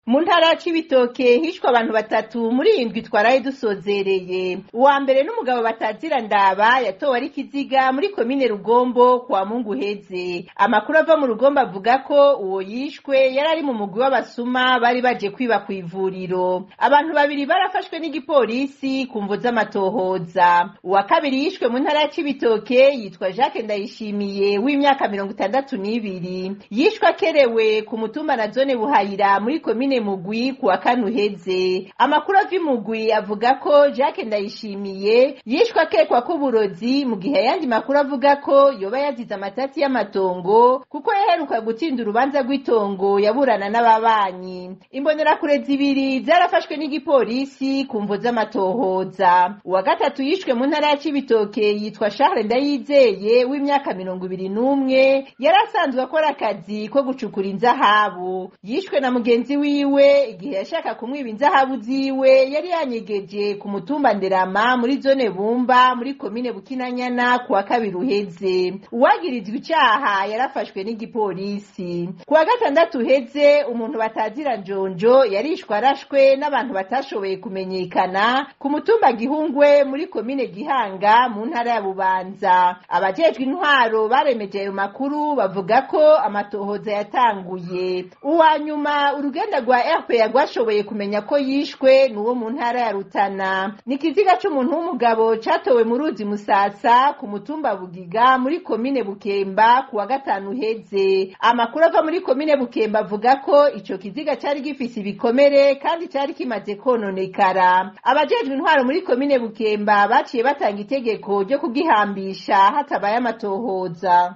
Mu ntara ya Cibitoke hishwe abantu batatu muri iyi ndwi twaraye dusozereye. Uwa mbere n'umugabo batazira Ndaba yatowe ari ikiziga muri komine Rugombo kwa Mungu uheze. Amakuru ava mu Rugombo avuga ko uwo yishwe yari ari mu mugwi w'abasuma bari baje kwiba kw'ivuriro. Abantu babiri barafashwe n'igipolisi ku mvo z'amatohoza. Uwa kabiri yishwe mu ntara ya Cibitoke yitwa Jacques Ndayishimiye w'imyaka 62. Yishwe akerewe ku mutumba na zone Buhayira muri komine Mugwi kuwa kane uheze. Amakuru ava i Mugwi avuga ko Jacques Ndayishimiye yishwe akekwa ko uburozi, mu gihe ayandi makuru avuga ko yoba yazize amatati y'amatongo kuko yaheruka gutsinda urubanza rw'itongo yaburana n'ababanyi. Imbonerakure zibiri zarafashwe n'igipolisi ku mvo z'amatohoza. Uwa gatatu yishwe mu ntara ya Cibitoke yitwa Charles Ndayizeye w'imyaka 21, yari asanzwe akora akazi ko gucukura inzahabu. Yishwe na mugenzi wiwe igihe yashaka kumwiba inzahabu ziwe yari yanyegeje ku mutumba Nderama muri zone Bumba muri komine Bukinanyana kuwa kabiri uheze. Uwagirizwa icaha yarafashwe n'igipolisi. Kuwa gatandatu uheze umuntu batazira Njonjo yarishwe arashwe n'abantu batashoboye kumenyekana ku mutumba Gihungwe muri komine Gihanga mu ntara ya Bubanza. Abajejwe intwaro baremeje ayo makuru bavuga ko amatohoza yatanguye. Uwa nyuma uruganda rwa RPA rwashoboye kumenya ko yishwe n'uwo mu ntara ya Rutana. Ni ikiziga c'umuntu w'umugabo catowe mu ruzi Musasa ku mutumba Bugiga muri komine Bukemba kuwa gatanu uheze. Amakuru ava muri komine Bukemba avuga ko ico kiziga cari gifise ibikomere kandi cari kimaze kononekara. Abajejwe intwaro muri komine Bukemba baciye batanga itegeko ryo kugihambisha hatabaye amatohoza.